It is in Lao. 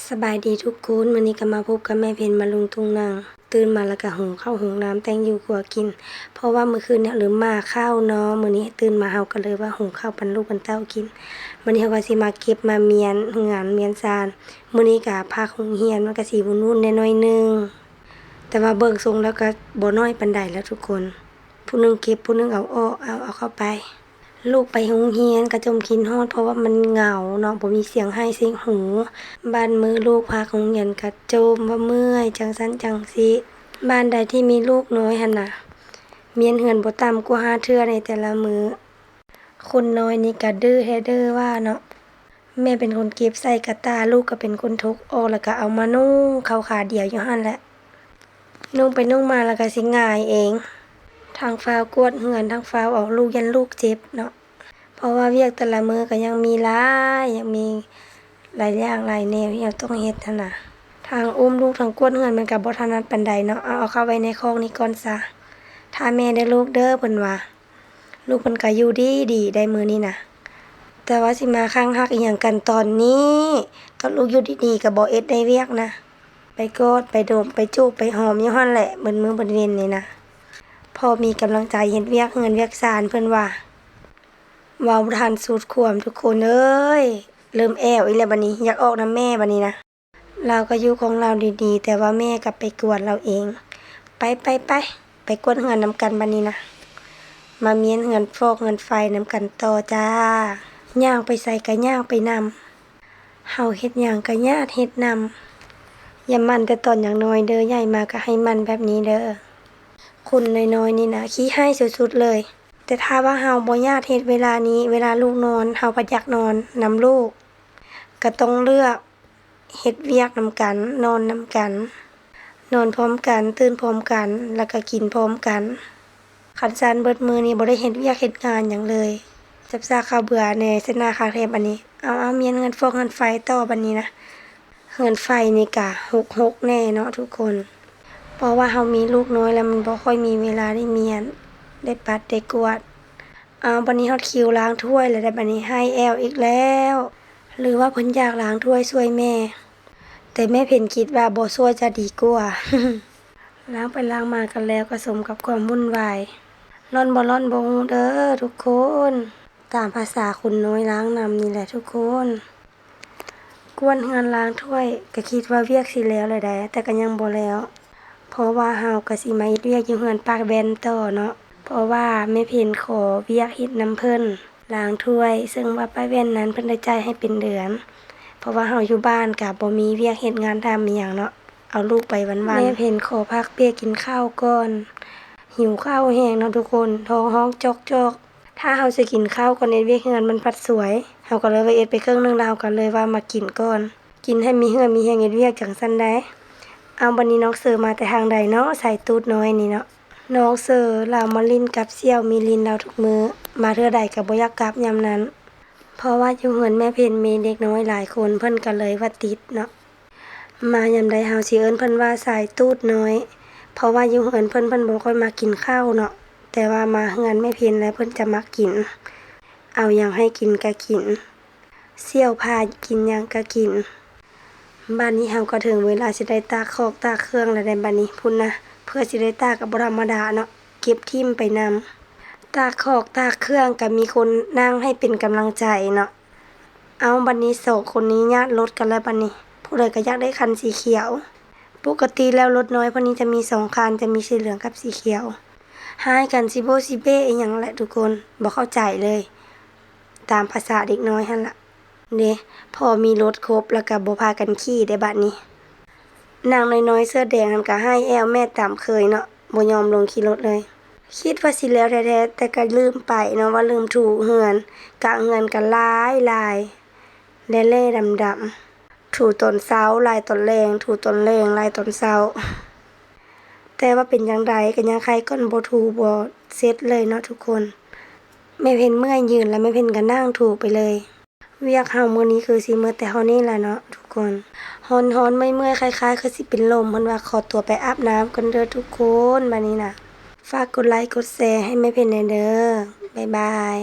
ສະບາຍດີທຸກຄົນ, ມື້ນີ້ກໍມາພົບກັບແມ່ເພັນມາລຸງຕຸງນັ່ງ. ຕື່ນມາແລ້ວກໍຫຸງເຂົ້າຫຸງນ້ຳແຕ່ງຢູ່ຄົວກິນ ເພາະວ່າມື້ຄືນນີ້ລືມໝ້າເຂົ້າເນາະ. ມື້ນີ້ຕື່ນມາເຮົາກໍເລີຍວ່າຫຸງເຂົ້າປັນລູກປັນເຕົ້າກິນ. ມື້ນີ້ເຮົາກໍຊິມາເກັບມາມ້ຽນເຮືອນມ້ຽນຊານ. ມື້ນີ້ກໍພາໂຮງຮຽນ ມັນກໍຊິວຸ່ນໆແດ່ໜ້ອຍໜຶ່ງ, ແຕ່ວ່າເບິ່ງຊົງແລ້ວກໍບໍ່ນ້ອຍປານໃດແລ້ວທຸກຄົນ. ຜູ້ໜຶ່ງເກັບ ຜູ້ໜຶ່ງເອົາອອກ ເອົາ ເອົາເຂົ້າໄປ. ລູກໄປໂຮງຮຽນກໍຈົ່ມຄິດຮອດ ເພາະວ່າມັນເຫງົາເນາະ, ບໍ່ມີສຽງໄຫ້ສຽງໂຮ. ບາດມື້ລູກພາໂຮງຮຽນກໍຈົ່ມວ່າເມື່ອຍ ຈັ່ງຊັ້ນຈັ່ງຊີ້. ບ້ານໃດທີ່ມີລູກນ້ອຍຫັ້ນນະ ມ້ຽນເຮືອນບໍ່ຕ່ຳກວ່າຫ້າເທື່ອໃນແຕ່ລະມື້. ຄົນນ້ອຍນີ້ກະດື້ແທ້ດື້ວ່າເນາະ. ແມ່ເປັນຄົນເກັບໃສ່ກະຕ່າ, ລູກກໍເປັນຄົນຖົກອອກ ແລ້ວກໍເອົາມານຸ່ງເຂົ້າຂາດຽວຢູ່ຫັ້ນແຫຼະ. ນຸ່ງໄປນຸ່ງມາແລ້ວກໍຊິຫງາຍເອງ. ທັງຟ້າວກວາດເຮືອນ ທັງຟ້າວອອກລູກ, ຢ້ານລູກເຈັບເນາະ. ເພາະວ່າວຽກແຕ່ລະມື້ກໍຍັງມີຫຼາຍ, ຍັງມີຫຼາຍຢ່າງຫຼາຍແນວທີ່ເຮົາຕ້ອງເຮັດຫັ້ນນະ. ທັງອຸ້ມລູກ ທັງກວາດເຮືອນ ມັນກໍບໍ່ຖະໜັດປານໃດເນາະ. ເອົາ, ເອົາເຂົ້າໄວ້ໃນຄອກນີ້ກ່ອນຊະ. ຖ້າແມ່ເດີ້ລູກເດີ້ ເພິ່ນວ່າ. ລູກເພິ່ນກໍຢູ່ດີໆໄດ໋ມື້ນີ້ນະ. ແຕ່ວ່າຊິມາຄັ້ງຮັກອີ່ຫຍັງກັນຕອນນີ້, ກໍລູກຢູ່ດີໆກໍບໍ່ເຮັດໄດ້ວຽກນະ. ໄປກອດ ໄປດົມ ໄປຈູບ ໄປຫອມຢູ່ຫັ້ນແຫຼະ ເບິດມື້ເບິດເວັນນີ້ນະ. ພໍມີກຳລັງໃຈເຮັດວຽກເຮືອນວຽກຊານ ເພິ່ນວ່າ. ເວົ້າບໍ່ທັນສຸດຄວາມທຸກຄົນເອີຍ, ເລີ່ມແອວອີກແລ້ວບັດນີ້, ຢາກອອກນຳແມ່ບັດນີ້ນະ. ລາວກໍຢູ່ຂອງລາວດີໆ, ແຕ່ວ່າແມ່ກໍໄປກວດລາວເອງ. ໄປ ໄປ ໄປ ໄປກວດເຮືອນນຳກັນບັດນີ້ນະ. ມາມ້ຽນເຮືອນຟອກເຮືອນໄຟນຳກັນຕໍ່ຈ້າ. ຍ່າງໄປໃສກໍຍ່າງໄປນຳ. ເຮົາເຮັດຫຍັງກໍຍາດເຮັດນຳ. ຢ່າໝັ່ນແຕ່ຕອນຍັງນ້ອຍເດີ້, ໃຫຍ່ມາກໍໃຫ້ໝັ່ນແບບນີ້ເດີ້. ຄົນນ້ອຍໆນີ້ນະ ຂີ້ຮ້າຍສຸດໆເລີຍ. ແຕ່ຖ້າວ່າເຮົາບໍ່ຢາກເຮັດເວລານີ້, ເວລາລູກນອນ, ເຮົາພັດຢາກນອນນຳລູກ, ກໍຕ້ອງເລືອກເຮັດວຽກນຳກັນ, ນອນນຳກັນ, ນອນພ້ອມກັນ, ຕື່ນພ້ອມກັນ, ແລ້ວກໍກິນພ້ອມກັນ. ຄັນຊັ້ນເບິດມື້ນີ້ບໍ່ໄດ້ເຮັດວຽກເຮັດງານຫຍັງເລີຍ. ຈັບຊາກເຂົ້າເບື່ອແດ່, ເຊັດໜ້າຄັກແທ້ບັດນີ້. ເອົາໆ ມ້ຽນເຮືອນຟອກເຮືອນໄຟຕໍ່ບັດນີ້ນະ. ເຮືອນໄຟນີ້ກະຮົກໆແດ່ເນາະທຸກຄົນ, ເພາະວ່າເຮົາມີລູກນ້ອຍແລ້ວ ມັນບໍ່ຄ່ອຍມີເວລາໄດ້ມ້ຽນ ໄດ້ປັດ ໄດ້ກວາດ. ເອົາ ບັດນີ້ຮອດຄິວລ້າງຖ້ວຍແລ້ວເດ້ ບັດນີ້ໄຫ້ແອວອີກແລ້ວ. ຫຼືວ່າເພິ່ນຢາກລ້າງຖ້ວຍຊ່ວຍແມ່, ແຕ່ແມ່ເພັນຄິດວ່າບໍ່ຊ່ວຍຈະດີກວ່າ. ລ້າງໄປລ້າງມາກໍແລ້ວ ກໍສົມກັບຄວາມວຸ່ນວາຍ. ຮ້ອນບໍ່ຮ້ອນບໍ່ຮູ້ເດີ້ທຸກຄົນ. ຕາມພາສາຄົນນ້ອຍລ້າງນ້ຳນີ້ແຫຼະທຸກຄົນ. ກວາດເຮືອນລ້າງຖ້ວຍ ກໍຄິດວ່າວຽກຊິແລ້ວແລ້ວໃດ໋ ແຕ່ກໍຍັງບໍ່ແລ້ວ, ເພາະວ່າເຮົາກໍຊິມາເຮັດວຽກຢູ່ເຮືອນປ້າແວ່ນຕໍ່ເນາະ. ເພາະວ່າແມ່ເພັນຂໍວຽກເຮັດນຳເພິ່ນ ລ້າງຖ້ວຍ, ເຊິ່ງວ່າປ້າແວ່ນນັ້ນເພິ່ນໄດ້ຈ່າຍໃຫ້ເປັນເດືອນ, ເພາະວ່າເຮົາຢູ່ບ້ານກໍບໍ່ມີວຽກເຮັດງານທຳອີ່ຫຍັງເນາະ, ເອົາລູກໄປວັນໆ. ແມ່ເພັນຂໍພັກເບຣກກິນເຂົ້າກ່ອນ, ຫິວເຂົ້າແຮງເນາະທຸກຄົນ, ທ້ອງຮ້ອງຈອກໆ. ຖ້າເຮົາຊິກິນເຂົ້າກ່ອນເຮັດວຽກເຮືອນມັນພັດສວຍ, ເຮົາກໍເລີຍວ່າເຮັດໄປເຄິ່ງໜຶ່ງ ແລ້ວເຮົາກໍເລີຍວ່າມາກິນກ່ອນ, ກິນໃຫ້ມີເຫື່ອມີແຮງເຮັດວຽກຈັ່ງຊັ້ນໃດ໋. ເອົາ ບັດນີ້ນ້ອງເຊີມາແຕ່ທາງໃດເນາະ, ສາຍຕູດນ້ອຍນີ້ເນາະ. ນ້ອງເຊີລາວມາຫຼິ້ນກັບສ່ຽວມີຫຼິ້ນລາວທຸກມື້, ມາເທື່ອໃດກໍບໍ່ຢາກກັບຍາມນັ້ນ, ເພາະວ່າຢູ່ເຮືອນແມ່ເພັນມີເດັກນ້ອຍຫຼາຍຄົນ, ເພິ່ນກໍເລີຍວ່າຕິດເນາະ. ມາຍາມໃດເຮົາຊິເອີ້ນເພິ່ນວ່າສາຍຕູດນ້ອຍ, ເພາະວ່າຢູ່ເຮືອນເພິ່ນ ເພິ່ນບໍ່ຄ່ອຍມັກກິນເຂົ້າເນາະ, ແຕ່ວ່າມາເຮືອນແມ່ເພັນແລ້ວເພິ່ນຈະມັກກິນ, ເອົາຫຍັງໃຫ້ກິນກະກິນ, ສ່ຽວພາກິນຫຍັງກະກິນ. ບາດນີ້ເຮົາກໍເຖິງເວລາຊິໄດ້ຕາກຂອກຕາກເຄື່ອງແລ້ວເດ້ ບາດນີ້ພຸ້ນນະ, ເພື່ອຊິໄດ້ຕາກກໍບໍ່ທຳມະດາເນາະ, ເກັບຖິ້ມໄປນຳ. ຕາກຂອກຕາກເຄື່ອງກໍມີຄົນນັ່ງໃຫ້ເປັນກຳລັງໃຈເນາະ. ເອົາ ບັດນີ້ສອງຄົນນີ້ຍາດລົດກັນແລ້ວ ບັດນີ້ຜູ້ໃດກໍຢາກໄດ້ຄັນສີຂຽວ. ປົກກະຕິແລ້ວລົດນ້ອຍພວກນີ້ຈະມີສອງຄັນ, ຈະມີສີເຫຼືອງກັບສີຂຽວ. ຮ້າຍກັນຊິໂບ້ຊິເບ້ອີ່ຫຍັງແຫຼະທຸກຄົນ, ບໍ່ເຂົ້າໃຈເລີຍ. ຕາມພາສາເດັກນ້ອຍຫັ້ນລະເດ້, ພໍມີລົດຄົບແລ້ວກໍບໍ່ພາກັນຂີ່ໄດ້ບັດນີ້. ນາງນ້ອຍໆເສື້ອແດງຫັ້ນກໍຮ້າຍແອວແມ່ດຕາມເຄີຍເນາະ, ບໍ່ຍອມລົງຂີ່ລົດເລີຍ. ຄິດວ່າຊິແລ້ວແທ້ໆ ແຕ່ກໍລືມໄປເນາະ ວ່າລືມຖູເຮືອນ, ກະເຮືອນກໍຫຼາຍໆ ແຫຼ້ໆດຳໆ. ຖູຕອນເຊົ້າ ຫຼາຍຕອນແລງ, ຖູຕອນແລງ ຫຼາຍຕອນເຊົ້າ. ແຕ່ວ່າເປັນຈັ່ງໃດກໍຍັງໄຄກ່ອນ ບໍ່ຖູບໍ່ເສັດເລີຍເນາະທຸກຄົນ. ແມ່ເພັນເມື່ອຍຢືນແລ້ວ ແມ່ເພັນກໍນັ່ງຖູໄປເລີຍ. ວຽກເຮົາມື້ນີ້ຄືຊິໝົດແຕ່ເທົ່ານີ້ລະເນາະທຸກຄົນ. ຮ້ອນໆ ເມື່ອຍໆ ຄ້າຍໆ ຄືຊິເປັນລົມ. ເພິ່ນວ່າຂໍຕົວໄປອາບນ້ຳກ່ອນເດີ້ທຸກຄົນ. ບາດນີ້ນະ ຝາກກົດໄລກົດແຊໃຫ້ແມ່ເພັນແດ່ເດີ້. ບາຍບາຍ.